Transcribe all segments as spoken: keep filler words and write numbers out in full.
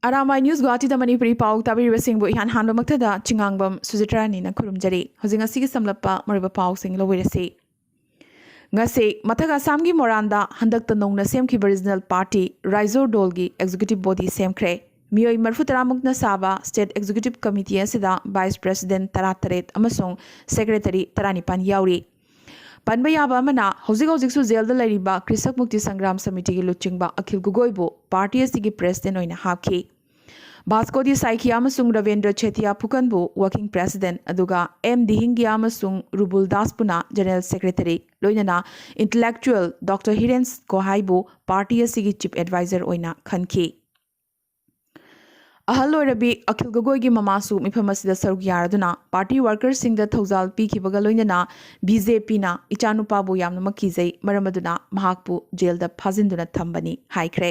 ꯑꯔꯥꯃꯥꯏ news ꯒꯨꯋꯥꯍꯥꯇꯤꯗ Manipuri ꯄꯥꯎ ꯇꯥꯕꯤꯔꯤꯕꯁꯤꯡꯕꯨ ꯏꯍꯥꯟ ꯍꯥꯟꯕꯃꯛꯇꯗ ꯆꯤꯉꯥꯡꯕꯝ ꯁꯨꯖꯤꯇ꯭ꯔꯥꯅꯤꯅ ꯈꯨꯔꯨꯝꯖꯔꯤ꯫ ꯍꯧꯖꯤꯛ ꯉꯁꯤꯒꯤ ꯁꯝꯂꯞꯄ ꯃꯔꯨꯑꯣꯏꯕ ꯄꯥꯎꯁꯤꯡ ꯂꯧꯕꯤꯔꯁꯤ꯫ ꯉꯁꯤ ꯃꯊꯛ ꯑꯁꯥꯝꯒꯤ ꯃꯣꯔꯥꯟꯗ ꯍꯟꯗꯛꯇ ꯅꯧꯅ ꯁꯦꯝꯈꯤꯕ ꯔꯤꯖꯅꯦꯜ ꯄꯥꯔꯇꯤ ꯔꯥꯏꯖꯣꯔ ꯗꯣꯜꯒꯤ ꯑꯦꯛꯖꯤꯀ꯭ꯌꯨꯇꯤꯚ ꯕꯣꯗꯤ ꯁꯦꯝꯈ꯭ꯔꯦ꯫ ꯃꯤꯑꯣꯏ ꯃꯔꯤꯐꯨ ꯇꯔꯥꯃꯨꯛꯅ ꯁꯥꯕ ꯁ꯭ꯇꯦꯠ ꯑꯦꯛꯖꯤꯀ꯭ꯌꯨꯇꯤꯚ ꯀꯃꯤꯇꯤ ꯑꯁꯤꯗ ꯚꯥꯏꯁ ꯄ꯭ꯔꯦꯁꯤꯗꯦꯟꯠ ꯇꯔꯥꯇꯔꯦꯠ ꯑꯃꯁꯨꯡ ꯁꯦꯀ꯭ꯔꯦꯇꯔꯤ ꯇꯔꯥꯅꯤꯄꯥꯟ ꯌꯥꯎꯔꯤ꯫ ꯄꯟꯕ ꯌꯥꯕ ꯑꯃꯅ, ꯍꯧꯖꯤꯛ ꯍꯧꯖꯤꯛꯁꯨ ꯖꯦꯜꯗ ꯂꯩꯔꯤꯕ ꯀ꯭ꯔꯤꯁꯛ ꯃꯨꯛꯇꯤ ꯁꯪꯒ꯭ꯔꯥꯝ ꯁꯃꯤꯇꯤꯒꯤ ꯂꯨꯆꯤꯡꯕ ꯑꯈꯤꯜ ꯒꯣꯒꯣꯏꯕꯨ ꯄꯥꯔꯇꯤ ꯑꯁꯤꯒꯤ ꯄ꯭ꯔꯦꯁꯤꯗꯦꯟꯠ ꯑꯣꯏꯅ ꯍꯥꯞꯈꯤ꯫ ꯚꯥꯁꯀꯣꯗꯤ ꯁꯥꯏꯀꯤꯌꯥ ꯑꯃꯁꯨꯡ ꯔꯕꯤꯟꯗ꯭ꯔ ꯆꯦꯇꯤꯌꯥ ꯐꯨꯀꯟꯕꯨ ꯋꯥꯔꯀꯤꯡ ꯄ꯭ꯔꯦꯁꯤꯗꯦꯟꯠ, ꯑꯗꯨꯒ ꯑꯦꯝ ꯗꯤꯍꯤꯡꯒꯤꯌꯥ ꯑꯃꯁꯨꯡ ꯔꯨꯕꯨꯜ ꯗꯥꯁꯄꯨꯅ ꯖꯦꯅꯔꯦꯜ ꯁꯦꯀ꯭ꯔꯦꯇꯔꯤ, ꯂꯣꯏꯅꯅ ꯏꯟꯇꯦꯂꯦꯛꯆꯨꯑꯦꯜ ꯗꯣꯛꯇꯔ ꯍꯤꯔꯦꯟ ꯒꯣꯍꯥꯏꯕꯨ ꯄꯥꯔꯇꯤ ꯑꯁꯤꯒꯤ ꯆꯤꯐ ꯑꯦꯗꯚꯥꯏꯖꯔ ꯑꯣꯏꯅ ꯈꯟꯈꯤ꯫ ꯑꯍꯜ ꯑꯣꯏꯔꯕꯤ ꯑꯈꯤꯜ ꯒꯣꯒꯣꯏꯒꯤ ꯃꯃꯥꯁꯨ ꯃꯤꯐꯝ ꯑꯁꯤꯗ ꯁꯔꯨꯛ ꯌꯥꯔꯗꯨꯅ ꯄꯥꯔꯇꯤ ꯋꯥꯔꯀꯔꯁꯤꯡꯗ ꯊꯧꯖꯥꯜ ꯄꯤꯈꯤꯕꯒ ꯂꯣꯏꯅꯅ ꯕꯤ ꯖꯦ ꯄꯤꯅ ꯏꯆꯥꯅꯨꯄꯥꯕꯨ ꯌꯥꯝꯅꯃꯛ ꯀꯤꯖꯩ, ꯃꯔꯝ ꯑꯗꯨꯅ ꯃꯍꯥꯛꯄꯨ ꯖꯦꯜꯗ ꯐꯥꯖꯤꯟꯗꯨꯅ ꯊꯝꯕꯅꯤ ꯍꯥꯏꯈ꯭ꯔꯦ꯫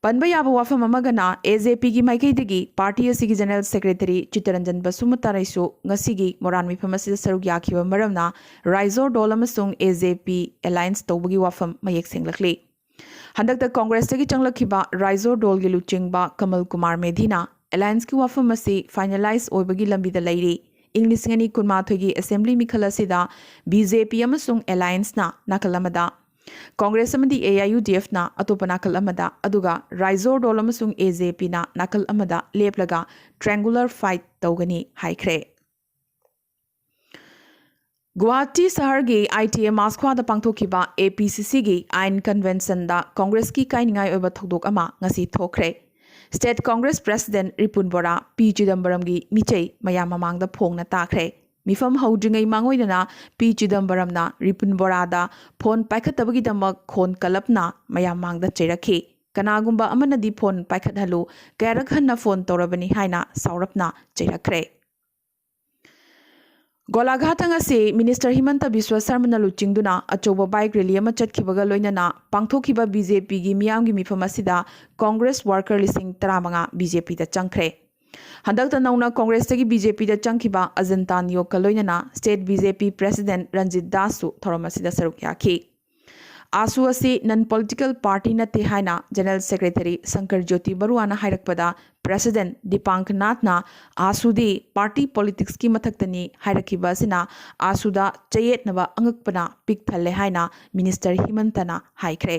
ꯄꯟꯕ ꯌꯥꯕ ꯋꯥꯐꯝ ꯑꯃꯒꯅ, ꯑꯦ ꯖꯦ ꯄꯤꯒꯤ ꯃꯥꯏꯀꯩꯗꯒꯤ ꯄꯥꯔꯇꯤ ꯑꯁꯤꯒꯤ ꯖꯦꯅꯔꯦꯜ ꯁꯦꯀ꯭ꯔꯦꯇꯔꯤ ꯆꯤꯠꯇꯔꯟꯖꯟ ꯕꯁꯨꯃꯇꯥꯔꯩꯁꯨ ꯉꯁꯤꯒꯤ ꯃꯣꯔꯥꯟ ꯃꯤꯐꯝ ꯑꯁꯤꯗ ꯁꯔꯨꯛ ꯌꯥꯈꯤꯕ ꯃꯔꯝꯅ ꯔꯥꯏꯖꯣꯔ ꯗꯣꯜ ꯑꯃꯁꯨꯡ ꯑꯦ ꯖꯦ ꯄꯤ ꯑꯦꯂꯥꯏꯟꯁ ꯇꯧꯕꯒꯤ ꯋꯥꯐꯝ ꯃꯌꯦꯛ ꯁꯦꯡꯂꯛꯂꯤ꯫ ꯍꯟꯗꯛꯇ ꯀꯣꯡꯒ꯭ꯔꯦꯁꯇꯒꯤ ꯆꯪꯂꯛꯈꯤꯕ ꯔꯥꯏꯖꯣꯔ ꯗꯣꯜꯒꯤ ꯂꯨꯆꯤꯡꯕ ꯀꯃꯜ ꯀꯨꯃꯥꯔ ꯃꯦꯙꯤꯅ ꯑꯦꯂꯥꯏꯟꯁꯀꯤ ꯋꯥꯐꯝ ꯑꯁꯤ ꯐꯥꯏꯅꯦꯂꯥꯏꯖ ꯑꯣꯏꯕꯒꯤ ꯂꯝꯕꯤꯗ ꯂꯩꯔꯤ꯫ ꯏꯪ ꯂꯤꯁꯤꯡ ꯑꯅꯤ ꯀꯨꯟꯃꯥꯊꯣꯏꯒꯤ ꯑꯦꯁꯦꯝꯕ꯭ꯂꯤ ꯃꯤꯈꯜ ꯑꯁꯤꯗ ꯕꯤ ꯖꯦ ꯄꯤ ꯑꯃꯁꯨꯡ ꯑꯦꯂꯥꯏꯟꯁꯅ ꯅꯥꯀꯜ ꯑꯃꯗ, ꯀꯣꯡꯒ꯭ꯔꯦꯁ ꯑꯃꯗꯤ ꯑꯦ ꯑꯥꯏ ꯌꯨ ꯗꯤ ꯑꯦꯐꯅ ꯑꯇꯣꯞꯄ ꯅꯥꯀꯜ ꯑꯃꯗ, ꯑꯗꯨꯒ ꯔꯥꯏꯖꯣꯔ ꯗꯣꯜ ꯑꯃꯁꯨꯡ ꯑꯦ ꯖꯦ ꯄꯤꯅ ꯅꯥꯀꯜ ꯑꯃꯗ ꯂꯦꯞꯂꯒ ꯇ꯭ꯔꯥꯏꯌꯦꯡꯒꯨꯂꯔ ꯐꯥꯏꯠ ꯇꯧꯒꯅꯤ ꯍꯥꯏꯈ꯭ꯔꯦ꯫ ꯒꯨꯋꯥꯍꯥꯇꯤ ꯁꯍꯔꯒꯤ ꯑꯥꯏ ꯇꯤ ꯑꯦ ꯃꯥꯁꯈ꯭ꯋꯥꯗ ꯄꯥꯡꯊꯣꯛꯈꯤꯕ ꯑꯦ ꯄꯤ ꯁꯤ ꯁꯤꯒꯤ ꯑꯥꯏꯟ ꯀꯟꯚꯦꯟꯁꯟꯗ ꯀꯣꯡꯒ꯭ꯔꯦꯁꯀꯤ ꯀꯥꯏꯅꯤꯡꯉꯥꯏ ꯑꯣꯏꯕ ꯊꯧꯗꯣꯛ ꯑꯃ ꯉꯁꯤ ꯊꯣꯛꯈ꯭ꯔꯦ꯫ ꯁ꯭ꯇꯦꯠ ꯀꯣꯡꯒ꯭ꯔꯦꯁ ꯄ꯭ꯔꯦꯁꯤꯗꯦꯟꯠ ꯔꯤꯄꯨꯟ ꯕꯣꯔꯥ, ꯄꯤ ꯆꯤꯗꯝꯕꯔꯝꯒꯤ ꯃꯤꯆꯩ ꯃꯌꯥꯝ ꯃꯃꯥꯡꯗ ꯐꯣꯡꯅ ꯇꯥꯈ꯭ꯔꯦ꯫ ꯃꯤꯐꯝ ꯍꯧꯗ꯭ꯔꯤꯉꯩ ꯃꯥꯡꯑꯣꯏꯅꯅ ꯄꯤ ꯆꯤꯗꯝꯕꯔꯝꯅ ꯔꯤꯄꯨꯟ ꯕꯣꯔꯥꯗ ꯐꯣꯟ ꯄꯥꯏꯈꯠꯇꯕꯒꯤꯗꯃꯛ ꯈꯣꯟ ꯀꯜꯂꯞꯅ ꯃꯌꯥꯝ ꯃꯥꯡꯗ ꯆꯩꯔꯛꯈꯤ꯫ ꯀꯅꯥꯒꯨꯝꯕ ꯑꯃꯅꯗꯤ ꯐꯣꯟ ꯄꯥꯏꯈꯠꯍꯜꯂꯨ, ꯀꯌꯥꯔꯛ ꯍꯟꯅ ꯐꯣꯟ ꯇꯧꯔꯕꯅꯤ ꯍꯥꯏꯅ ꯁꯥꯎꯔꯞꯅ ꯆꯩꯔꯛꯈ꯭ꯔꯦ꯫ ꯒꯣꯂꯥꯘꯥꯠꯇ ꯉꯁꯤ ꯃꯤꯅꯤꯁꯇꯔ ꯍꯤꯃꯟꯇ ꯕꯤꯁ꯭ꯋ ꯁꯔꯃꯅ ꯂꯨꯆꯤꯡꯗꯨꯅ ꯑꯆꯧꯕ ꯕꯥꯏꯛ ꯔꯦꯂꯤ ꯑꯃ ꯆꯠꯈꯤꯕꯒ ꯂꯣꯏꯅꯅ ꯄꯥꯡꯊꯣꯛꯈꯤꯕ ꯕꯤ ꯖꯦ ꯄꯤꯒꯤ ꯃꯤꯌꯥꯝꯒꯤ ꯃꯤꯐꯝ ꯑꯁꯤꯗ ꯀꯣꯡꯒ꯭ꯔꯦꯁ ꯋꯥꯔꯀꯔ ꯂꯤꯁꯤꯡ ꯇꯔꯥꯃꯉꯥ ꯕꯤ ꯖꯦ ꯄꯤꯗ ꯆꯪꯈ꯭ꯔꯦ꯫ ꯍꯟꯗꯛꯇ ꯅꯧꯅ ꯀꯣꯡꯒ꯭ꯔꯦꯁꯇꯒꯤ ꯕꯤ ꯖꯦ ꯄꯤꯗ ꯆꯪꯈꯤꯕ ꯑꯖꯟꯇꯥ ꯅꯤꯌꯣꯛꯀ ꯂꯣꯏꯅꯅ ꯁ꯭ꯇꯦꯠ ꯕꯤ ꯖꯦ ꯄꯤ ꯄ꯭ꯔꯦꯁꯤꯗꯦꯟꯠ ꯔꯟꯖꯤꯠ ꯗꯥꯁꯁꯨ ꯊꯧꯔꯝ ꯑꯁꯤꯗ ꯁꯔꯨꯛ ꯌꯥꯈꯤ꯫ ꯑꯥꯁꯨ ꯑꯁꯤ non political party ꯅꯠꯇꯦ ꯍꯥꯏꯅ General Secretary ꯁꯪꯀꯔ ꯖ꯭ꯌꯣꯇꯤ ꯕꯔꯨꯋꯥꯅ ꯍꯥꯏꯔꯛꯄꯗ, President ꯗꯤꯄꯥꯡꯀ ꯅꯥꯊꯅ ꯑꯥꯁꯨꯗꯤ party politicsꯀꯤ ꯃꯊꯛꯇꯅꯤ ꯍꯥꯏꯔꯛꯈꯤꯕ ꯑꯁꯤꯅ ꯑꯥꯁꯨꯗ ꯆꯌꯦꯠꯅꯕ ꯑꯉꯛꯄꯅ ꯄꯤꯛ ꯊꯜꯂꯦ ꯍꯥꯏꯅ Minister ꯍꯤꯃꯟꯇꯅ ꯍꯥꯏꯈ꯭ꯔꯦ꯫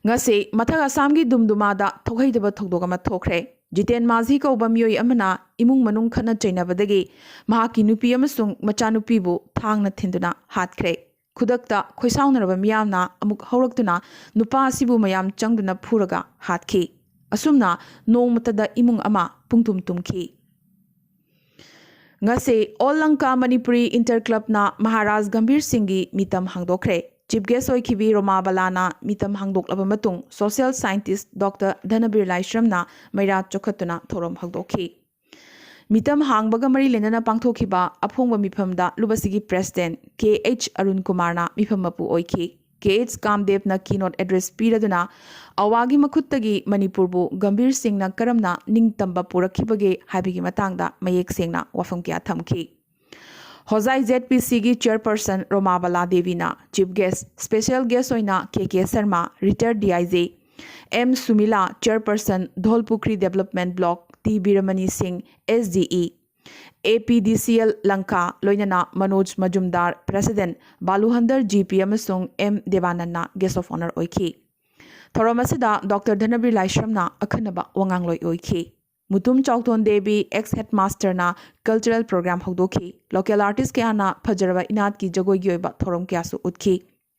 ꯉꯁꯤ ꯃꯊꯛ ꯑꯁꯥꯝꯒꯤ ꯗꯨꯝꯗꯨꯃꯥꯗ ꯊꯣꯛꯍꯩꯗꯕ ꯊꯧꯗꯣꯛ ꯑꯃ ꯊꯣꯛꯈ꯭ꯔꯦ꯫ ꯖꯤꯇꯦꯟ ꯃꯥꯖꯤ ꯀꯧꯕ ꯃꯤꯑꯣꯏ ꯑꯃꯅ ꯏꯃꯨꯡ ꯃꯅꯨꯡ ꯈꯠꯅ ꯆꯩꯅꯕꯗꯒꯤ ꯃꯍꯥꯛꯀꯤ ꯅꯨꯄꯤ ꯑꯃꯁꯨꯡ ꯃꯆꯥꯅꯨꯄꯤꯕꯨ ꯊꯥꯡꯅ ꯊꯤꯟꯗꯨꯅ ꯍꯥꯠꯈ꯭ꯔꯦ꯫ ꯈꯨꯗꯛꯇ ꯈꯣꯏꯁꯥꯎꯅꯔꯕ ꯃꯤꯌꯥꯝꯅ ꯑꯃꯨꯛ ꯍꯧꯔꯛꯇꯨꯅ ꯅꯨꯄꯥ ꯑꯁꯤꯕꯨ ꯃꯌꯥꯝ ꯆꯪꯗꯨꯅ ꯐꯨꯔꯒ ꯍꯥꯠꯈꯤ꯫ ꯑꯁꯨꯝꯅ ꯅꯣꯡꯃꯇꯗ ꯏꯃꯨꯡ ꯑꯃ ꯄꯨꯡꯇꯨꯝ ꯇꯨꯝꯈꯤ꯫ ꯉꯁꯤ All Lanka Manipuri Inter Clubꯅ Maharaj Gambhir ꯁꯤꯡꯒꯤ ꯃꯤꯇꯝ ꯍꯥꯡꯗꯣꯛꯈ꯭ꯔꯦ꯫ Chief guest ꯑꯣꯏꯈꯤꯕꯤ ꯔꯣꯃꯥ ꯕꯂꯥꯅ ꯃꯤꯇꯝ ꯍꯥꯡꯗꯣꯛꯂꯕ ꯃꯇꯨꯡ social scientist Doctor ꯙꯅꯕꯤꯔ ꯂꯥꯏꯁ꯭ꯔꯝꯅ ꯃꯩꯔꯥ ꯆꯣꯛꯈꯠꯇꯨꯅ ꯊꯧꯔꯝ ꯍꯧꯗꯣꯛꯈꯤ꯫ ꯃꯤꯇꯝ ꯍꯥꯡꯕꯒ ꯃꯔꯤ ꯂꯩꯅꯅ ꯄꯥꯡꯊꯣꯛꯈꯤꯕ ꯑꯐꯣꯡꯕ ꯃꯤꯐꯝꯗ ꯂꯨꯕꯁꯤꯒꯤ President ꯀꯦ ꯑꯩꯆ ꯑꯔꯨꯟ ꯀꯨꯃꯥꯔꯅ ꯃꯤꯐꯝ ꯃꯄꯨ ꯑꯣꯏꯈꯤ꯫ ꯀꯦ ꯑꯩꯆ ꯀꯥꯝꯗꯦꯕꯅ keynote address ꯄꯤꯔꯗꯨꯅ ꯑꯋꯥꯒꯤ ꯃꯈꯨꯠꯇꯒꯤ ꯃꯅꯤꯄꯨꯔꯕꯨ ꯒꯝꯚꯤꯔ ꯁꯤꯡꯅ ꯀꯔꯝꯅ ꯅꯤꯡꯇꯝꯕ ꯄꯨꯔꯛꯈꯤꯕꯒꯦ ꯍꯥꯏꯕꯒꯤ ꯃꯇꯥꯡꯗ ꯃꯌꯦꯛ ꯁꯦꯡꯅ ꯋꯥꯐꯝ ꯀꯌꯥ ꯊꯝꯈꯤ꯫ ꯍꯣꯖꯥꯏ ꯖꯦꯗ ꯄꯤ ꯁꯤꯒꯤ chairperson ꯔꯣꯃꯥꯕꯂꯥ ꯗꯦꯕꯤꯅ chief guest, special guest ꯑꯣꯏꯅ K K Sharma, retired D I G, M Sumila, chairperson Dholpukhri Development Block, T Biramani Singh, S D E, A P D C L Lanka, ꯂꯣꯏꯅꯅ ꯃꯅꯣꯖ ꯃꯖꯨꯝꯗꯥꯔ, president, ꯕꯥꯂꯨꯍꯟꯗꯔ ꯖꯤ ꯄꯤ ꯑꯃꯁꯨꯡ ꯑꯦꯝ ꯗꯦꯕꯥꯅꯟꯗ guest of honour ꯑꯣꯏꯈꯤ꯫ ꯊꯧꯔꯝ ꯑꯁꯤꯗ doctor ꯙꯅꯕꯤꯔ ꯂꯥꯏꯁ꯭ꯔꯝꯅ ꯑꯈꯟꯅꯕ ꯋꯥꯉꯥꯡꯂꯣꯏ ꯑꯣꯏꯈꯤ꯫ Mutum ꯆꯥꯎꯊꯣꯟ Devi, ex headmasterꯅ cultural program ꯍꯧꯗꯣꯛꯈꯤ꯫ Local artist ꯀꯌꯥꯅ ꯐꯖꯔꯕ ꯏꯅꯥꯠꯀꯤ ꯖꯒꯣꯏꯒꯤ ꯑꯣꯏꯕ ꯊꯧꯔꯝ ꯀꯌꯥꯁꯨ ꯎꯠꯈꯤ꯫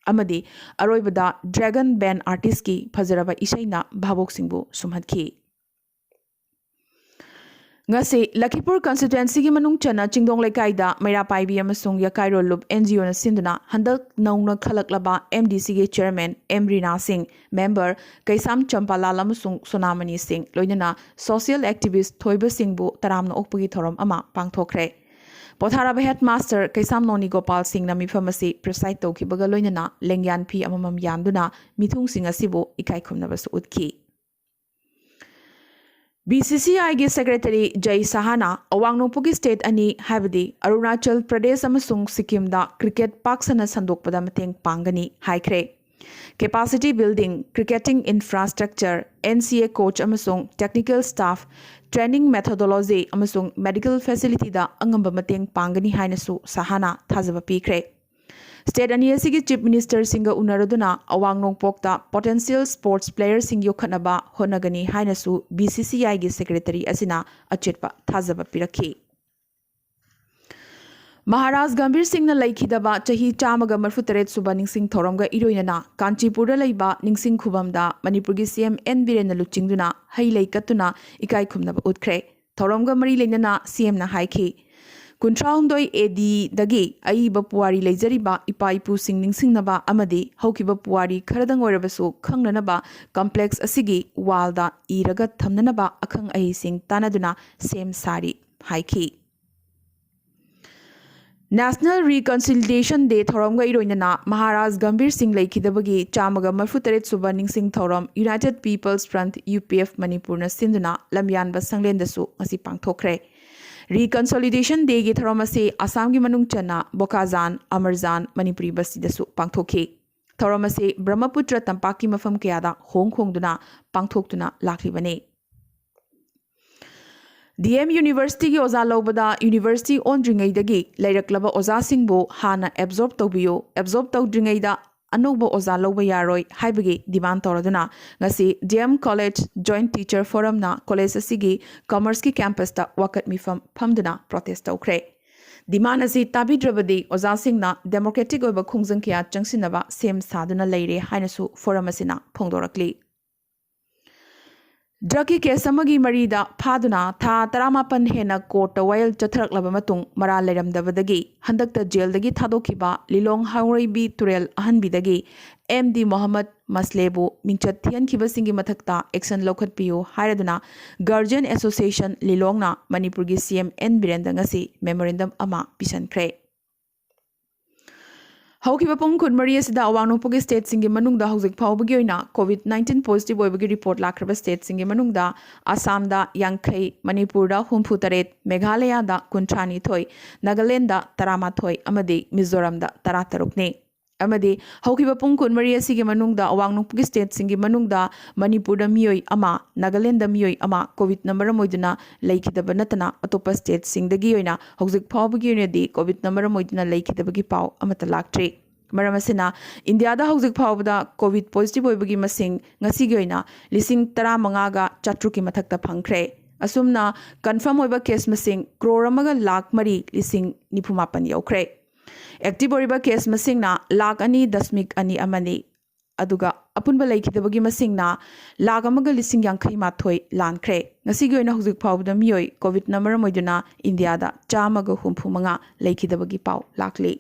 ꯑꯃꯗꯤ ꯑꯔꯣꯏꯕꯗ Dragon Band artistꯀꯤ ꯐꯖꯔꯕ ꯏꯁꯩꯅ ꯚꯥꯕꯣꯛꯁꯤꯡꯕꯨ ꯁꯨꯝꯍꯠꯈꯤ꯫ ꯉꯁꯤ ꯂꯈꯤꯄꯨꯔ constituencyꯒꯤ ꯃꯅꯨꯡ ꯆꯟꯅ ꯆꯤꯡꯗꯣꯡ ꯂꯩꯀꯥꯏꯗ ꯃꯩꯔꯥ ꯄꯥꯏꯕꯤ ꯑꯃꯁꯨꯡ ꯌꯀꯥꯏꯔꯣꯜ ꯂꯨꯞ N G Oꯅ ꯁꯤꯟꯗꯨꯅ ꯍꯟꯗꯛ ꯅꯧꯅ ꯈꯜꯂꯛꯂꯕ M D Cꯒꯤ chairman ꯑꯦꯝ ꯔꯤꯅꯥ ꯁꯤꯡ, member ꯀꯩꯁꯥꯝ ꯆꯝꯄꯥꯂꯥꯜ ꯑꯃꯁꯨꯡ ꯁꯣꯅꯥꯃꯅꯤ ꯁꯤꯡ, ꯂꯣꯏꯅꯅ social activist ꯊꯣꯏꯕ ꯁꯤꯡꯕꯨ ꯇꯔꯥꯝꯅ ꯑꯣꯛꯄꯒꯤ ꯊꯧꯔꯝ ꯑꯃ ꯄꯥꯡꯊꯣꯛꯈ꯭ꯔꯦ꯫ ꯄꯣꯊꯥꯔꯕ headmaster ꯀꯩꯁꯥꯝ ꯅꯣꯅꯤ ꯒꯣꯄꯥꯜ ꯁꯤꯡꯅ ꯃꯤꯐꯝ ꯑꯁꯤ preside ꯇꯧꯈꯤꯕꯒ ꯂꯣꯏꯅꯅ ꯂꯦꯡꯌꯥꯟ ꯐꯤ ꯑꯃꯃꯝ ꯌꯥꯟꯗꯨꯅ ꯃꯤꯊꯨꯡꯁꯤꯡ ꯑꯁꯤꯕꯨ ꯏꯀꯥꯏ ꯈꯨꯝꯅꯕꯁꯨ ꯎꯠꯈꯤ꯫ ꯕꯤ ꯁꯤ ꯁꯤ ꯑꯥꯏꯒꯤ ꯁꯦꯀ꯭ꯔꯦꯇꯔꯤ ꯖꯩ ꯁꯍꯥꯅ ꯑꯋꯥꯡ ꯅꯣꯡꯄꯣꯛꯀꯤ ꯁ꯭ꯇꯦꯠ ꯑꯅꯤ, ꯍꯥꯏꯕꯗꯤ ꯑꯔꯨꯅꯥꯆꯜ ꯄ꯭ꯔꯗꯦꯁ ꯑꯃꯁꯨꯡ ꯁꯤꯛꯀꯤꯝꯗ ꯀ꯭ꯔꯤꯀꯦꯠ ꯄꯥꯛ ꯁꯟꯅ ꯁꯟꯗꯣꯛꯄꯗ ꯃꯇꯦꯡ ꯄꯥꯡꯒꯅꯤ ꯍꯥꯏꯈ꯭ꯔꯦ꯫ Capacity building, cricketing infrastructure, N C A coach ꯑꯃꯁꯨꯡ ꯇꯦꯛꯅꯤꯀꯦꯜ ꯁ꯭ꯇꯥꯐ, ꯇ꯭ꯔꯦꯅꯤꯡ ꯃꯦꯊꯣꯗꯣꯂꯣꯖꯤ ꯑꯃꯁꯨꯡ ꯃꯦꯗꯤꯀꯦꯜ ꯐꯦꯁꯤꯂꯤꯇꯤꯗ ꯑꯉꯝꯕ ꯃꯇꯦꯡ ꯄꯥꯡꯒꯅꯤ ꯍꯥꯏꯅꯁꯨ ꯁꯍꯥꯅ ꯊꯥꯖꯕ ꯄꯤꯈ꯭ꯔꯦ꯫ ꯁ꯭ꯇꯦꯠ ꯑꯅꯤ ꯑꯁꯤꯒꯤ ꯆꯤꯐ ꯃꯤꯅꯤꯁꯇꯔꯁꯤꯡꯒ ꯎꯅꯔꯗꯨꯅ ꯑꯋꯥꯡ ꯅꯣꯡꯄꯣꯛꯇ ꯄꯣꯇꯦꯟꯁꯤꯌꯦꯜ ꯁ꯭ꯄꯣꯔꯠꯁ ꯄ꯭ꯂꯦꯌꯔꯁꯤꯡ ꯌꯣꯛꯈꯠꯅꯕ ꯍꯣꯠꯅꯒꯅꯤ ꯍꯥꯏꯅꯁꯨ ꯕꯤ ꯁꯤ ꯁꯤ ꯑꯥꯏꯒꯤ ꯁꯦꯀ꯭ꯔꯦꯇꯔꯤ ꯑꯁꯤꯅ ꯑꯆꯦꯠꯄ ꯊꯥꯖꯕ ꯄꯤꯔꯛꯈꯤ꯫ ꯃꯍꯥꯔꯥꯖ ꯒꯝꯚꯤꯔ ꯁꯤꯡꯅ ꯂꯩꯈꯤꯗꯕ ꯆꯍꯤ ꯆꯥꯝꯃꯒ ꯃꯔꯤꯐꯨꯇꯔꯦꯠ ꯁꯨꯕ ꯅꯤꯡꯁꯤꯡ ꯊꯧꯔꯝꯒ ꯏꯔꯣꯏꯅꯅ ꯀꯥꯟꯆꯤꯄꯨꯔꯗ ꯂꯩꯕ ꯅꯤꯡꯁꯤꯡ ꯈꯨꯕꯝꯗ ꯃꯅꯤꯄꯨꯔꯒꯤ ꯁꯤ ꯑꯦꯝ ꯑꯦꯟ ꯕꯤꯔꯦꯟꯅ ꯂꯨꯆꯤꯡꯗꯨꯅ ꯍꯩ ꯂꯩ ꯀꯠꯇꯨꯅ ꯏꯀꯥꯏ ꯈꯨꯝꯅꯕ ꯎꯠꯈ꯭ꯔꯦ꯫ ꯊꯧꯔꯝꯒ ꯃꯔꯤ ꯂꯩꯅꯅ ꯁꯤ ꯑꯦꯝꯅ ꯍꯥꯏꯈꯤ, ꯀꯨꯟꯊ꯭ꯔꯥꯍꯨꯝꯗꯣꯏ ꯑꯦ ꯗꯤꯗꯒꯤ ꯑꯏꯕ ꯄꯨꯋꯥꯔꯤ ꯂꯩꯖꯔꯤꯕ ꯏꯄꯥ ꯏꯄꯨꯁꯤꯡ ꯅꯤꯡꯁꯤꯡꯅꯕ ꯑꯃꯗꯤ ꯍꯧꯈꯤꯕ ꯄꯨꯋꯥꯔꯤ ꯈꯔꯗꯪ ꯑꯣꯏꯔꯕꯁꯨ ꯈꯪꯅꯅꯕ ꯀꯝꯄ꯭ꯂꯦꯛꯁ ꯑꯁꯤꯒꯤ ꯋꯥꯜꯗ ꯏꯔꯒ ꯊꯝꯅꯅꯕ ꯑꯈꯪ ꯑꯍꯩꯁꯤꯡ ꯇꯥꯟꯅꯗꯨꯅ ꯁꯦꯝ ꯁꯥꯔꯤ ꯍꯥꯏꯈꯤ꯫ ꯅꯦꯁꯅꯦꯜ ꯔꯤꯀꯟꯁꯤꯂꯤꯌꯦꯁꯟ ꯗꯦ ꯊꯧꯔꯝꯒ ꯏꯔꯣꯏꯅꯅ ꯃꯍꯥꯔꯥꯖ ꯒꯝꯚꯤꯔ ꯁꯤꯡ ꯂꯩꯈꯤꯗꯕꯒꯤ ꯆꯥꯝꯃꯒ ꯃꯔꯤꯐꯨꯇꯔꯦꯠ ꯁꯨꯕ ꯅꯤꯡꯁꯤꯡ ꯊꯧꯔꯝ united people's front, U P F, ꯃꯅꯤꯄꯨꯔꯅ ꯁꯤꯟꯗꯨꯅ ꯂꯝꯌꯥꯟꯕ ꯁꯪꯂꯦꯟꯗꯁꯨ ꯉꯁꯤ ꯄꯥꯡꯊꯣꯛꯈ꯭ꯔꯦ꯫ ꯔꯤꯀꯟꯁꯣꯂꯤꯗꯦꯁꯟ ꯗꯦꯒꯤ ꯊꯧꯔꯝ ꯑꯁꯤ ꯑꯁꯥꯝꯒꯤ ꯃꯅꯨꯡ ꯆꯟꯅ ꯕꯣꯀꯥꯖꯥꯟ, ꯑꯃꯔꯖꯥꯟ, ꯃꯅꯤꯄꯨꯔꯤ ꯕꯁꯇꯤꯗꯁꯨ ꯄꯥꯡꯊꯣꯛꯈꯤ꯫ ꯊꯧꯔꯝ ꯑꯁꯤ ꯕ꯭ꯔꯍ꯭ꯃꯄꯨꯇ꯭ꯔ ꯇꯝꯄꯥꯛꯀꯤ ꯃꯐꯝ ꯀꯌꯥꯗ ꯍꯣꯡ ꯍꯣꯡꯗꯨꯅ ꯄꯥꯡꯊꯣꯛꯇꯨꯅ ꯂꯥꯛꯂꯤꯕꯅꯤ꯫ ꯗꯤ ꯑꯦꯝ ꯌꯨꯅꯤꯚꯔꯁꯤꯇꯤꯒꯤ ꯑꯣꯖꯥ ꯂꯧꯕꯗ ꯌꯨꯅꯤꯚꯔꯁꯤꯇꯤ ꯑꯣꯟꯗ꯭ꯔꯤꯉꯩꯗꯒꯤ ꯂꯩꯔꯛꯂꯕ ꯑꯣꯖꯥꯁꯤꯡꯕꯨ ꯍꯥꯟꯅ ꯑꯦꯕꯖꯣꯔꯕ ꯇꯧꯕꯤꯌꯨ, ꯑꯦꯕꯖꯣꯔꯕ ꯇꯧꯗ꯭ꯔꯤꯉꯩꯗ ꯑꯅꯧꯕ ꯑꯣꯖꯥ ꯂꯧꯕ ꯌꯥꯔꯣꯏ ꯍꯥꯏꯕꯒꯤ ꯗꯤꯃꯥꯟ ꯇꯧꯔꯗꯨꯅ ꯉꯁꯤ D M college joint teacher ꯐꯣꯔꯝꯅ ꯀꯣꯂꯦꯖ ꯑꯁꯤꯒꯤ ꯀꯃꯔꯁꯀꯤ ꯀꯦꯝꯄꯁꯇ ꯋꯥꯀꯠ ꯃꯤꯐꯝ ꯐꯝꯗꯨꯅ ꯄ꯭ꯔꯣꯇꯦꯁ ꯇꯧꯈ꯭ꯔꯦ꯫ ꯗꯤꯃꯥꯟ ꯑꯁꯤ ꯇꯥꯕꯤꯗ꯭ꯔꯕꯗꯤ ꯑꯣꯖꯥꯁꯤꯡꯅ ꯗꯦꯃꯣꯀ꯭ꯔꯦꯇꯤꯛ ꯑꯣꯏꯕ ꯈꯣꯡꯖꯪ ꯀꯌꯥ ꯆꯪꯁꯤꯟꯅꯕ ꯁꯦꯝ ꯁꯥꯗꯨꯅ ꯂꯩꯔꯦ ꯍꯥꯏꯅꯁꯨ ꯐꯣꯔꯝ ꯑꯁꯤꯅ ꯐꯣꯡꯗꯣꯔꯛꯂꯤ꯫ ꯗ꯭ꯔꯒꯀꯤ ꯀꯦꯁ ꯑꯃꯒꯤ ꯃꯔꯤꯗ ꯐꯥꯗꯨꯅ ꯊꯥ ꯇꯔꯥꯃꯥꯄꯟ ꯍꯦꯟꯅ ꯀꯣꯔꯠꯇ ꯋꯥꯌꯦꯜ ꯆꯠꯊꯔꯛꯂꯕ ꯃꯇꯨꯡ ꯃꯔꯥꯜ ꯂꯩꯔꯝꯗꯕꯗꯒꯤ ꯍꯟꯗꯛꯇ ꯖꯦꯜꯗꯒꯤ ꯊꯥꯗꯣꯛꯈꯤꯕ ꯂꯤꯂꯣꯡ ꯍꯥꯎꯔꯩꯕꯤ ꯇꯨꯔꯦꯜ ꯑꯍꯟꯕꯤꯗꯒꯤ ꯑꯦꯝ ꯗꯤ ꯃꯣꯍꯝꯃꯗ ꯃꯁꯂꯦꯕꯨ ꯃꯤꯡꯆꯠ ꯊꯤꯍꯟꯈꯤꯕꯁꯤꯡꯒꯤ ꯃꯊꯛꯇ ꯑꯦꯛꯁꯟ ꯂꯧꯈꯠꯄꯤꯌꯨ ꯍꯥꯏꯔꯗꯨꯅ ꯒꯥꯔꯖꯤꯌꯟ ꯑꯦꯁꯣꯁꯤꯌꯦꯁꯟ ꯂꯤꯂꯣꯡꯅ ꯃꯅꯤꯄꯨꯔꯒꯤ ꯁꯤ ꯑꯦꯝ ꯑꯦꯟ ꯕꯤꯔꯦꯟꯗ ꯉꯁꯤ ꯃꯦꯃꯣꯔꯦꯟꯗꯝ ꯑꯃ ꯄꯤꯁꯟꯈ꯭ꯔꯦ꯫ ꯍꯧꯈꯤꯕ ꯄꯨꯡ ꯀꯨꯟꯃꯔꯤ ꯑꯁꯤꯗ ꯑꯋꯥꯡ ꯅꯣꯡꯄꯣꯛꯀꯤ ꯁ꯭ꯇꯦꯠꯁꯤꯡꯒꯤ ꯃꯅꯨꯡꯗ ꯍꯧꯖꯤꯛ ꯐꯥꯎꯕꯒꯤ ꯑꯣꯏꯅ ꯀꯣꯚꯤꯗ ꯅꯥꯏꯟꯇꯤꯟ ꯄꯣꯖꯤꯇꯤꯚ ꯑꯣꯏꯕꯒꯤ ꯔꯤꯄꯣꯔꯠ ꯂꯥꯛꯈ꯭ꯔꯕ ꯁ꯭ꯇꯦꯠꯁꯤꯡꯒꯤ ꯃꯅꯨꯡꯗ ꯑꯁꯥꯝꯗ ꯌꯥꯡꯈꯩ, ꯃꯅꯤꯄꯨꯔꯗ ꯍꯨꯝꯐꯨꯇꯔꯦꯠ, ꯃꯦꯘꯥꯂꯌꯥꯗ ꯀꯨꯟꯊ꯭ꯔꯥꯅꯤꯊꯣꯏ, ꯅꯥꯒꯥꯂꯦꯟꯗ ꯇꯔꯥꯃꯥꯊꯣꯏ ꯑꯃꯗꯤ ꯃꯤꯖꯣꯔꯥꯝꯗ ꯇꯔꯥꯇꯔꯨꯛꯅꯤ꯫ ꯑꯃꯗꯤ ꯍꯧꯈꯤꯕ ꯄꯨꯡ ꯀꯨꯟꯃꯔꯤ ꯑꯁꯤꯒꯤ ꯃꯅꯨꯡꯗ ꯑꯋꯥꯡ ꯅꯣꯡꯄꯣꯛꯀꯤ ꯁ꯭ꯇꯦꯠꯁꯤꯡꯒꯤ ꯃꯅꯨꯡꯗ ꯃꯅꯤꯄꯨꯔꯗ ꯃꯤꯑꯣꯏ ꯑꯃ, ꯅꯥꯒꯥꯂꯦꯟꯗ ꯃꯤꯑꯣꯏ ꯑꯃ ꯀꯣꯚꯤꯗꯅ ꯃꯔꯝ ꯑꯣꯏꯗꯨꯅ ꯂꯩꯈꯤꯗꯕ ꯅꯠꯇꯅ ꯑꯇꯣꯞꯄ ꯁ꯭ꯇꯦꯠꯁꯤꯡꯗꯒꯤ ꯑꯣꯏꯅ ꯍꯧꯖꯤꯛ ꯐꯥꯎꯕꯒꯤ ꯑꯣꯏꯅꯗꯤ ꯀꯣꯚꯤꯗꯅ ꯃꯔꯝ ꯑꯣꯏꯗꯨꯅ ꯂꯩꯈꯤꯗꯕꯒꯤ ꯄꯥꯎ ꯑꯃꯠꯇ ꯂꯥꯛꯇ꯭ꯔꯤ꯫ ꯃꯔꯝ ꯑꯁꯤꯅ, ꯏꯟꯗꯤꯌꯥꯗ ꯍꯧꯖꯤꯛ ꯐꯥꯎꯕꯗ ꯀꯣꯚꯤꯗ ꯄꯣꯖꯤꯇꯤꯚ ꯑꯣꯏꯕꯒꯤ ꯃꯁꯤꯡ ꯉꯁꯤꯒꯤ ꯑꯣꯏꯅ ꯂꯤꯁꯤꯡ ꯇꯔꯥꯃꯉꯥꯒ ꯆꯥꯇ꯭ꯔꯨꯛꯀꯤ ꯃꯊꯛꯇ ꯐꯪꯈ꯭ꯔꯦ꯫ ꯑꯁꯨꯝꯅ ꯀꯟꯐꯥꯔꯝ ꯑꯣꯏꯕ ꯀꯦꯁ ꯃꯁꯤꯡ ꯀ꯭ꯔꯣꯔ ꯑꯃꯒ ꯂꯥꯈ ꯃꯔꯤ ꯂꯤꯁꯤꯡ ꯅꯤꯐꯨ ꯃꯥꯄꯟ ꯌꯧꯈ꯭ꯔꯦ꯫ ꯑꯦꯛꯇꯤꯚ ꯑꯣꯏꯔꯤꯕ ꯀꯦꯁ ꯃꯁꯤꯡꯅ ꯂꯥꯈ ꯑꯅꯤ ꯗꯁꯃꯤꯛ ꯑꯅꯤ ꯑꯃꯅꯤ꯫ ꯑꯗꯨꯒ ꯑꯄꯨꯟꯕ ꯂꯩꯈꯤꯗꯕꯒꯤ ꯃꯁꯤꯡꯅ ꯂꯥꯈ ꯑꯃꯒ ꯂꯤꯁꯤꯡ ꯌꯥꯡꯈꯩ ꯃꯥꯊꯣꯏ ꯂꯥꯟꯈ꯭ꯔꯦ꯫ ꯉꯁꯤꯒꯤ ꯑꯣꯏꯅ ꯍꯧꯖꯤꯛ ꯐꯥꯎꯕꯗ ꯃꯤꯑꯣꯏ ꯀꯣꯚꯤꯗꯅ ꯃꯔꯝ ꯑꯣꯏꯗꯨꯅ ꯏꯟꯗꯤꯌꯥꯗ ꯆꯥꯝꯃꯒ ꯍꯨꯝꯐꯨ ꯃꯉꯥ ꯂꯩꯈꯤꯗꯕꯒꯤ ꯄꯥꯎ ꯂꯥꯛꯂꯤ꯫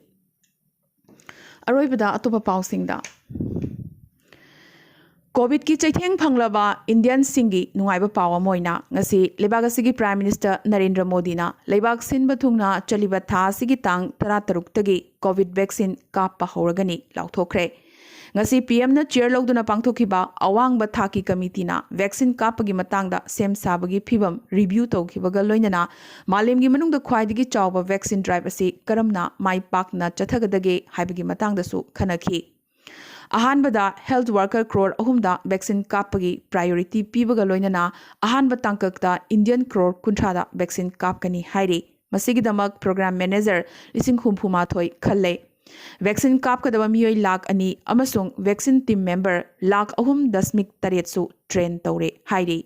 ꯑꯔꯣꯏꯕꯗ ꯑꯇꯣꯞꯄ ꯄꯥꯎꯁꯤꯡꯗ꯫ ꯀꯣꯚꯤꯗꯀꯤ ꯆꯩꯊꯦꯡ ꯐꯪꯂꯕ ꯏꯟꯗꯤꯌꯟꯁꯤꯡꯒꯤ ꯅꯨꯡꯉꯥꯏꯕ ꯄꯥꯎ ꯑꯃ ꯑꯣꯏꯅ ꯉꯁꯤ ꯂꯩꯕꯥꯛ ꯑꯁꯤꯒꯤ ꯄ꯭ꯔꯥꯏꯝ ꯃꯤꯅꯤꯁꯇꯔ ꯅꯔꯦꯟꯗ꯭ꯔ ꯃꯣꯗꯤꯅ ꯂꯩꯕꯥꯛ ꯁꯤꯟꯕ ꯊꯨꯡꯅ ꯆꯠꯂꯤꯕ ꯊꯥ ꯑꯁꯤꯒꯤ ꯇꯥꯡ ꯇꯔꯥꯇꯔꯨꯛꯇꯒꯤ ꯀꯣꯚꯤꯗ ꯚꯦꯛꯁꯤꯟ ꯀꯥꯞꯄ ꯍꯧꯔꯒꯅꯤ ꯂꯥꯎꯊꯣꯛꯈ꯭ꯔꯦ꯫ ꯉꯁꯤ ꯄꯤ ꯑꯦꯝꯅ ꯆꯤꯌꯔ ꯂꯧꯗꯨꯅ ꯄꯥꯡꯊꯣꯛꯈꯤꯕ ꯑꯋꯥꯡꯕ ꯊꯥꯛꯀꯤ ꯀꯃꯤꯇꯤꯅ ꯚꯦꯛꯁꯤꯟ ꯀꯥꯞꯄꯒꯤ ꯃꯇꯥꯡꯗ ꯁꯦꯝ ꯁꯥꯕꯒꯤ ꯐꯤꯚꯝ ꯔꯤꯚ꯭ꯌꯨ ꯇꯧꯈꯤꯕꯒ ꯂꯣꯏꯅꯅ ꯃꯥꯂꯦꯝꯒꯤ ꯃꯅꯨꯡꯗ ꯈ꯭ꯋꯥꯏꯗꯒꯤ ꯆꯥꯎꯕ ꯚꯦꯛꯁꯤꯟ ꯗ꯭ꯔꯥꯏꯚ ꯑꯁꯤ ꯀꯔꯝꯅ ꯃꯥꯏ ꯄꯥꯛꯅ ꯆꯠꯊꯒꯗꯒꯦ ꯍꯥꯏꯕꯒꯤ ꯃꯇꯥꯡꯗꯁꯨ ꯈꯟꯅꯈꯤ꯫ ꯑꯍꯥꯟꯕꯗ ꯍꯦꯜꯊ ꯋꯥꯔꯀꯔ ꯀ꯭ꯔꯣꯔ ꯑꯍꯨꯝꯗ ꯚꯦꯛꯁꯤꯟ ꯀꯥꯞꯄꯒꯤ ꯄ꯭ꯔꯥꯏꯌꯣꯔꯤꯇꯤ ꯄꯤꯕꯒ ꯂꯣꯏꯅꯅ ꯑꯍꯥꯟꯕ ꯇꯥꯡꯀꯛꯇ ꯏꯟꯗꯤꯌꯟ ꯀ꯭ꯔꯣꯔ ꯀꯨꯟꯊ꯭ꯔꯥꯗ ꯚꯦꯛꯁꯤꯟ ꯀꯥꯞꯀꯅꯤ ꯍꯥꯏꯔꯤ꯫ ꯃꯁꯤꯒꯤꯗꯃꯛ ꯄ꯭ꯔꯣꯒ꯭ꯔꯥꯝ ꯃꯦꯅꯦꯖꯔ ꯂꯤꯁꯤꯡ ꯍꯨꯝꯐꯨ ꯃꯥꯊꯣꯏ ꯈꯜꯂꯦ꯫ ꯚꯦꯛꯁꯤꯟ ꯀꯥꯞꯀꯗꯕ ꯃꯤꯑꯣꯏ ꯂꯥꯈ ꯑꯅꯤ ꯑꯃꯁꯨꯡ ꯚꯦꯛꯁꯤꯟ ꯇꯤꯝ ꯃꯦꯝꯕꯔ ꯂꯥꯈ ꯑꯍꯨꯝ ꯗꯁꯃꯤꯛ ꯇꯔꯦꯠꯁꯨ ꯇ꯭ꯔꯦꯟ ꯇꯧꯔꯦ ꯍꯥꯏꯔꯤ꯫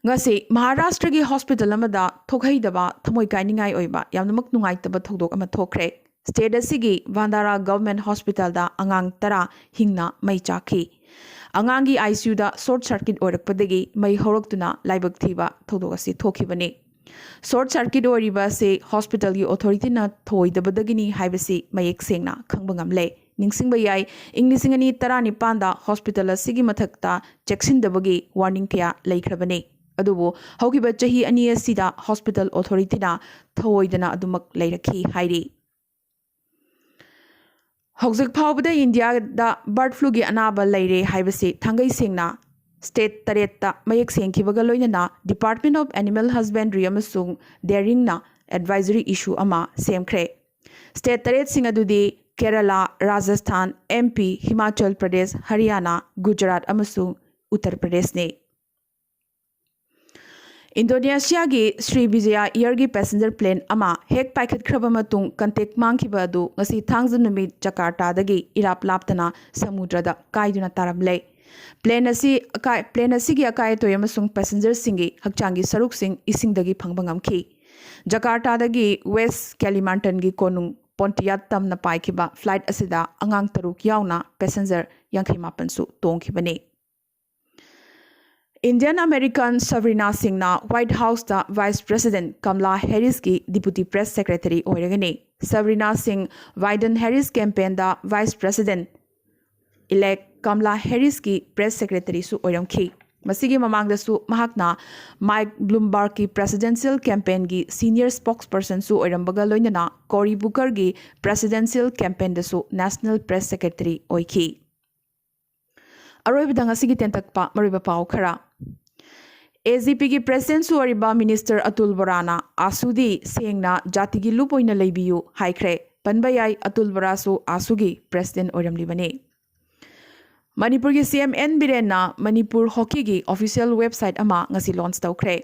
ꯉꯁꯤ ꯃꯍꯥꯔꯥꯁꯇ꯭ꯔꯒꯤ ꯍꯣꯁꯄꯤꯇꯥꯜ ꯑꯃꯗ ꯊꯣꯛꯍꯩꯗꯕ, ꯊꯃꯣꯏ ꯀꯥꯏꯅꯤꯡꯉꯥꯏ ꯑꯣꯏꯕ, ꯌꯥꯝꯅꯃꯛ ꯅꯨꯡꯉꯥꯏꯇꯕ ꯊꯧꯗꯣꯛ ꯑꯃ ꯊꯣꯛꯈ꯭ꯔꯦ꯫ ꯁ꯭ꯇꯦꯠ ꯑꯁꯤꯒꯤ ꯚꯥꯟꯗꯥꯔꯥ ꯒꯚꯔꯟꯃꯦꯟꯠ ꯍꯣꯁꯄꯤꯇꯥꯜꯗ ꯑꯉꯥꯡ ꯇꯔꯥ ꯍꯤꯡꯅ ꯃꯩ ꯆꯥꯛꯈꯤ꯫ ꯑꯉꯥꯡꯒꯤ ꯑꯥꯏ ꯁꯤ ꯌꯨꯗ ꯁꯣꯔꯠ ꯁꯔꯀꯤꯠ ꯑꯣꯏꯔꯛꯄꯗꯒꯤ ꯃꯩ ꯍꯧꯔꯛꯇꯨꯅ ꯂꯥꯏꯕꯛ ꯊꯤꯕ ꯊꯧꯗꯣꯛ ꯑꯁꯤ ꯊꯣꯛꯈꯤꯕꯅꯤ꯫ ꯁꯣꯔꯠ ꯁꯔꯀꯤꯠ ꯑꯣꯏꯔꯤꯕ ꯑꯁꯤ ꯍꯣꯁꯄꯤꯇꯥꯜꯒꯤ ꯑꯣꯊꯣꯔꯤꯇꯤꯅ ꯊꯧꯑꯣꯏꯗꯕꯗꯒꯤꯅꯤ ꯍꯥꯏꯕꯁꯤ ꯃꯌꯦꯛ ꯁꯦꯡꯅ ꯈꯪꯕ ꯉꯝꯂꯦ꯫ ꯅꯤꯡꯁꯤꯡꯕ ꯌꯥꯏ, ꯏꯪ ꯂꯤꯁꯤꯡ ꯑꯅꯤ ꯇꯔꯥꯅꯤꯄꯥꯟꯗ ꯍꯣꯁꯄꯤꯇꯥꯜ ꯑꯁꯤꯒꯤ ꯃꯊꯛꯇ ꯆꯦꯛꯁꯤꯟꯗꯕꯒꯤ ꯋꯥꯔꯅꯤꯡ ꯀꯌꯥ ꯂꯩꯈ꯭ꯔꯕꯅꯤ꯫ ꯑꯗꯨꯕꯨ ꯍꯧꯈꯤꯕ ꯆꯍꯤ ꯑꯅꯤ ꯑꯁꯤꯗ ꯍꯣꯁꯄꯤꯇꯥꯜ ꯑꯣꯊꯣꯔꯤꯇꯤꯅ ꯊꯧꯑꯣꯏꯗꯅ ꯑꯗꯨꯃꯛ ꯂꯩꯔꯛꯈꯤ ꯍꯥꯏꯔꯤ꯫ ꯍꯧꯖꯤꯛ ꯐꯥꯎꯕꯗ ꯏꯟꯗꯤꯌꯥꯗ ꯕꯔꯗ ꯐ꯭ꯂꯨꯒꯤ ꯑꯅꯥꯕ ꯂꯩꯔꯦ ꯍꯥꯏꯕꯁꯤ ꯊꯥꯡꯒꯩ ꯁꯦꯡꯅ ꯁ꯭ꯇꯦꯠ ꯇꯔꯦꯠꯇ ꯃꯌꯦꯛ ꯁꯦꯡꯈꯤꯕꯒ ꯂꯣꯏꯅꯅ Department of Animal Husbandry ꯑꯃꯁꯨꯡ Dairyingꯅ ꯑꯦꯗꯚꯥꯏꯖꯔꯤ ꯏꯁꯨ ꯑꯃ ꯁꯦꯝꯈ꯭ꯔꯦ꯫ ꯁ꯭ꯇꯦꯠ ꯇꯔꯦꯠꯁꯤꯡ ꯑꯗꯨꯗꯤ ꯀꯦꯔꯂꯥ, ꯔꯥꯖꯁꯊꯥꯟ, MP, ꯍꯤꯃꯥꯆꯜ ꯄ꯭ꯔꯗꯦꯁ, ꯍꯔꯤꯌꯥꯅꯥ, ꯒꯨꯖꯔꯥꯠ ꯑꯃꯁꯨꯡ ꯎꯠꯇꯔ ꯄ꯭ꯔꯗꯦꯁꯅꯤ꯫ ꯏꯟꯗꯣꯅꯦꯁꯤꯌꯥꯒꯤ ꯁ꯭ꯔꯤ ꯕꯤꯖꯌꯥ ꯏꯌꯔꯒꯤ ꯄꯦꯁꯦꯟꯖꯔ ꯄ꯭ꯂꯦꯟ ꯑꯃ ꯍꯦꯛ ꯄꯥꯏꯈꯠꯈ꯭ꯔꯕ ꯃꯇꯨꯡ ꯀꯟꯇꯦꯛ ꯃꯥꯡꯈꯤꯕ ꯑꯗꯨ ꯉꯁꯤ ꯊꯥꯡꯖ ꯅꯨꯃꯤꯠ ꯖꯀꯥꯔꯇꯥꯗꯒꯤ ꯏꯔꯥꯞ ꯂꯥꯞꯇꯅ ꯁꯃꯨꯗ꯭ꯔꯗ ꯀꯥꯏꯗꯨꯅ ꯇꯥꯔꯝꯂꯦ꯫ ꯄ꯭ꯂꯦꯟ ꯑꯁꯤ ꯑꯀꯥꯏ-, ꯄ꯭ꯂꯦꯟ ꯑꯁꯤꯒꯤ ꯑꯀꯥꯏ ꯑꯇꯣꯏ ꯑꯃꯁꯨꯡ ꯄꯦꯁꯦꯟꯖꯔꯁꯤꯡꯒꯤ ꯍꯛꯆꯥꯡꯒꯤ ꯁꯔꯨꯛꯁꯤꯡ ꯏꯁꯤꯡꯗꯒꯤ ꯐꯪꯕ ꯉꯝꯈꯤ꯫ ꯖꯀꯥꯔꯇꯥꯗꯒꯤ ꯋꯦꯁ ꯀꯦꯂꯤꯃꯥꯟꯇꯟꯒꯤ ꯀꯣꯅꯨꯡ ꯄꯣꯟꯇꯤꯌꯥꯠ ꯇꯝꯅ ꯄꯥꯏꯈꯤꯕ ꯐ꯭ꯂꯥꯏꯠ ꯑꯁꯤꯗ ꯑꯉꯥꯡ ꯇꯔꯨꯛ ꯌꯥꯎꯅ ꯄꯦꯁꯦꯟꯖꯔ ꯌꯥꯡꯈꯩ ꯃꯥꯄꯟꯁꯨ ꯇꯣꯡꯈꯤꯕꯅꯤ꯫ ꯏꯟꯗꯤꯌꯟ ꯑꯃꯦꯔꯤꯀꯟ ꯁꯕ꯭ꯔꯤꯅꯥ ꯁꯤꯡꯅ ꯋꯥꯏꯠ ꯍꯥꯎꯁꯇ ꯚꯥꯏꯁ ꯄ꯭ꯔꯦꯁꯤꯗꯦꯟꯠ ꯀꯝꯂꯥ ꯍꯦꯔꯤꯁꯀꯤ ꯗꯤꯄꯨꯇꯤ ꯄ꯭ꯔꯦꯁ ꯁꯦꯀ꯭ꯔꯦꯇꯔꯤ ꯑꯣꯏꯔꯒꯅꯤ꯫ ꯁꯕ꯭ꯔꯤꯅꯥ ꯁꯤꯡ ꯕꯥꯏꯗꯟ ꯍꯦꯔꯤꯁ ꯀꯦꯝꯄꯦꯟꯗ ꯚꯥꯏꯁ ꯄ꯭ꯔꯦꯁꯤꯗꯦꯟꯠ ꯏꯂꯦꯛ ꯀꯝꯂꯥ ꯍꯦꯔꯤꯁꯀꯤ ꯄ꯭ꯔꯦꯁ ꯁꯦꯀ꯭ꯔꯦꯇꯔꯤꯁꯨ ꯑꯣꯏꯔꯝꯈꯤ꯫ ꯃꯁꯤꯒꯤ ꯃꯃꯥꯡꯗꯁꯨ ꯃꯍꯥꯛꯅ ꯃꯥꯏꯛ ꯕ꯭ꯂꯨꯝꯕꯔꯒꯀꯤ ꯄ꯭ꯔꯦꯁꯤꯗꯦꯟꯁꯤꯌꯦꯜ ꯀꯦꯝꯄꯦꯟꯒꯤ ꯁꯤꯅꯤꯌꯔ ꯁ꯭ꯄꯣꯛꯁꯄꯔꯁꯟꯁꯨ ꯑꯣꯏꯔꯝꯕꯒ ꯂꯣꯏꯅꯅ ꯀꯣꯔꯤ ꯕꯨꯀꯔꯒꯤ ꯄ꯭ꯔꯦꯁꯤꯗꯦꯟꯁꯤꯌꯦꯜ ꯀꯦꯝꯄꯦꯟꯗꯁꯨ ꯅꯦꯁꯅꯦꯜ ꯄ꯭ꯔꯦꯁ ꯁꯦꯀ꯭ꯔꯦꯇꯔꯤ ꯑꯣꯏꯈꯤ꯫ ꯑꯔꯣꯏꯕꯗ ꯉꯁꯤꯒꯤ ꯇꯦꯟꯇꯛꯄ ꯃꯔꯨꯑꯣꯏꯕ ꯄꯥꯎ ꯈꯔ꯫ AGPꯒꯤ ꯄ꯭ꯔꯦꯁꯤꯗꯦꯟꯠꯁꯨ ꯑꯣꯏꯔꯤꯕ ꯃꯤꯅꯤꯁꯇꯔ ꯑꯇꯨꯜ ꯕꯣꯔꯥꯅ ꯑꯥꯁꯨꯗꯤ ꯁꯦꯡꯅ ꯖꯥꯇꯤꯒꯤ ꯂꯨꯞ ꯑꯣꯏꯅ ꯂꯩꯕꯤꯌꯨ ꯍꯥꯏꯈ꯭ꯔꯦ꯫ ꯄꯟꯕ ꯌꯥꯏ, ꯑꯇꯨꯜ ꯕꯣꯔꯥꯁꯨ ꯑꯥꯁꯨꯒꯤ ꯄ꯭ꯔꯦꯁꯤꯗꯦꯟꯠ ꯑꯣꯏꯔꯝꯂꯤꯕꯅꯤ꯫ ꯃꯅꯤꯄꯨꯔꯒꯤ CM N ꯕꯤꯔꯦꯟꯅ ꯃꯅꯤꯄꯨꯔ ꯍꯣꯀꯤꯒꯤ ꯑꯣꯐꯤꯁꯤꯌꯦꯜ ꯋꯦꯕꯁꯥꯏꯠ ꯑꯃ ꯉꯁꯤ ꯂꯣꯟꯆ ꯇꯧꯈ꯭ꯔꯦ꯫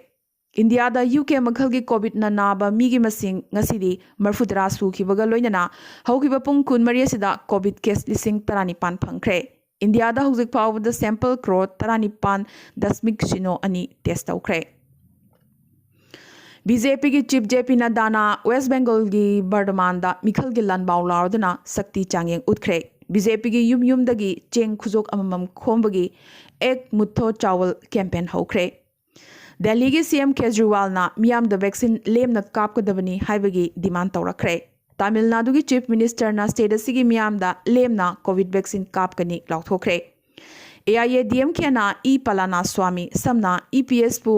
ꯏꯟꯗꯤꯌꯥꯗ UK ꯃꯈꯜꯒꯤ ꯀꯣꯚꯤꯗꯅ ꯅꯥꯕ ꯃꯤꯒꯤ ꯃꯁꯤꯡ ꯉꯁꯤꯗꯤ ꯃꯔꯤꯐꯨꯇꯔꯥ ꯁꯨꯈꯤꯕꯒ ꯂꯣꯏꯅꯅ ꯍꯧꯈꯤꯕ ꯄꯨꯡ ꯀꯨꯟꯃꯔꯤ ꯑꯁꯤꯗ ꯀꯣꯚꯤꯗ ꯀꯦꯁ ꯂꯤꯁꯤꯡ ꯇꯔꯥꯅꯤꯄꯥꯟ ꯐꯪꯈ꯭ꯔꯦ꯫ ꯏꯟꯗꯤꯌꯥꯗ ꯍꯧꯖꯤꯛ ꯐꯥꯎꯕꯗ ꯁꯦꯝꯄꯜ ꯀ꯭ꯔꯣꯔ ꯇꯔꯥꯅꯤꯄꯥꯟ ꯗꯁꯃꯤꯛ ꯁꯤꯅꯣ ꯑꯅꯤ ꯇꯦꯁ ꯇꯧꯈ꯭ꯔꯦ꯫ BJPꯒꯤ ꯆꯤꯐ JP ꯅꯗ꯭ꯗꯥꯅ ꯋꯦꯁ ꯕꯦꯡꯒꯜꯒꯤ ꯕꯔꯙꯃꯥꯟꯗ ꯃꯤꯈꯜꯒꯤ ꯂꯥꯟꯕꯥꯎ ꯂꯥꯎꯔꯗꯨꯅ ꯁꯛꯇꯤ ꯆꯥꯡꯌꯦꯡ ꯎꯠꯈ꯭ꯔꯦ꯫ BJPꯒꯤ ꯌꯨꯝ ꯌꯨꯝꯗꯒꯤ ꯆꯦꯡ ꯈꯨꯖꯣꯛ ꯑꯃꯃꯝ ꯈꯣꯝꯕꯒꯤ ꯑꯦꯛ ꯃꯨꯠꯊꯣ ꯆꯥꯋꯜ ꯀꯦꯝꯄꯦꯟ ꯍꯧꯈ꯭ꯔꯦ꯫ ꯗꯦꯜꯂꯤꯒꯤ CM ꯀꯦꯖ꯭ꯔꯤꯋꯥꯜꯅ ꯃꯤꯌꯥꯝꯗ ꯚꯦꯛꯁꯤꯟ ꯂꯦꯝꯅ ꯀꯥꯞꯀꯗꯕꯅꯤ ꯍꯥꯏꯕꯒꯤ ꯗꯤꯃꯥꯟ ꯇꯧꯔꯛꯈ꯭ꯔꯦ꯫ ꯇꯥꯃꯤꯜ ꯅꯥꯗꯨꯒꯤ ꯆꯤꯐ ꯃꯤꯅꯤꯁꯇꯔꯅ ꯁ꯭ꯇꯦꯠ ꯑꯁꯤꯒꯤ ꯃꯤꯌꯥꯝꯗ ꯂꯦꯝꯅ ꯀꯣꯚꯤꯗ ꯚꯦꯛꯁꯤꯟ ꯀꯥꯞꯀꯅꯤ ꯂꯥꯎꯊꯣꯛꯈ꯭ꯔꯦ꯫ AIADMKꯅ ꯏ ꯄꯂꯥꯅꯥꯁ꯭ꯋꯥꯃꯤ ꯁꯝꯅ EPSꯄꯨ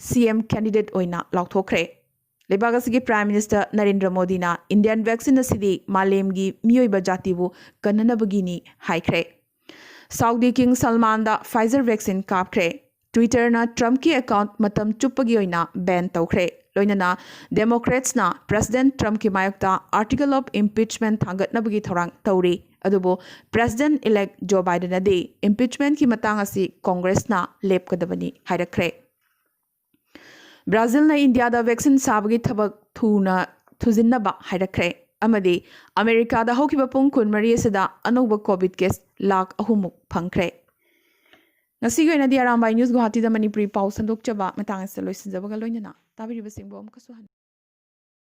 CM ꯀꯦꯟꯗꯤꯗꯦꯠ ꯑꯣꯏꯅ ꯂꯥꯎꯊꯣꯛꯈ꯭ꯔꯦ꯫ ꯂꯩꯕꯥꯛ ꯑꯁꯤꯒꯤ Prime Minister ꯅꯔꯦꯟꯗ꯭ꯔ ꯃꯣꯗꯤꯅ Indian vaccine ꯑꯁꯤꯗꯤ ꯃꯥꯂꯦꯝꯒꯤ ꯃꯤꯑꯣꯏꯕ ꯖꯥꯇꯤꯕꯨ ꯀꯟꯅꯅꯕꯒꯤꯅꯤ ꯍꯥꯏꯈ꯭ꯔꯦ꯫ Saudi King Salmanꯗ Pfizer vaccine ꯀꯥꯞꯈ꯭ꯔꯦ꯫ Twitterꯅ Trumpꯀꯤ account ꯃꯇꯝ ꯆꯨꯞꯄꯒꯤ ꯑꯣꯏꯅ ban ꯇꯧꯈ꯭ꯔꯦ꯫ ꯂꯣꯏꯅꯅ Democratsꯅ President Trumpꯀꯤ ꯃꯥꯌꯣꯛꯇ article of impeachment ꯊꯥꯡꯒꯠꯅꯕꯒꯤ ꯊꯧꯔꯥꯡ ꯇꯧꯔꯤ꯫ ꯑꯗꯨꯕꯨ President-elect Joe Bidenꯅꯗꯤ impeachmentꯀꯤ ꯃꯇꯥꯡ ꯑꯁꯤ Congressꯅ ꯂꯦꯞꯀꯗꯕꯅꯤ ꯍꯥꯏꯔꯛꯈ꯭ꯔꯦ꯫ ꯕ꯭ꯔꯥꯖꯤꯜꯅ ꯏꯟꯗꯤꯌꯥꯗ vaccine ꯁꯥꯕꯒꯤ ꯊꯕꯛ ꯊꯨꯅ ꯊꯨꯖꯤꯟꯅꯕ ꯍꯥꯏꯔꯛꯈ꯭ꯔꯦ ꯑꯃꯗꯤ ꯑꯃꯦꯔꯤꯀꯥꯗ ꯍꯧꯈꯤꯕ ꯄꯨꯡ ꯀꯨꯟꯃꯔꯤ ꯑꯁꯤꯗ ꯑꯅꯧꯕ COVID case ꯂꯥꯈ ꯑꯍꯨꯝꯃꯨꯛ ꯐꯪꯈ꯭ꯔꯦ꯫ ꯉꯁꯤꯒꯤ ꯑꯣꯏꯅꯗꯤ ꯑꯔꯥꯝꯕꯥꯏ News ꯒꯨꯋꯥꯍꯥꯇꯤꯗ ꯃꯅꯤꯄꯨꯔꯤ ꯄꯥꯎ ꯁꯟꯗꯣꯛꯆꯕ ꯃꯇꯥꯡ ꯑꯁꯤꯗ ꯂꯣꯏꯁꯤꯟꯖꯕꯒ ꯂꯣꯏꯅꯅ ꯇꯥꯕꯤꯔꯤꯕꯁꯤꯡꯕꯨ ꯑꯃꯨꯛꯀꯁꯨ ꯍꯟꯅ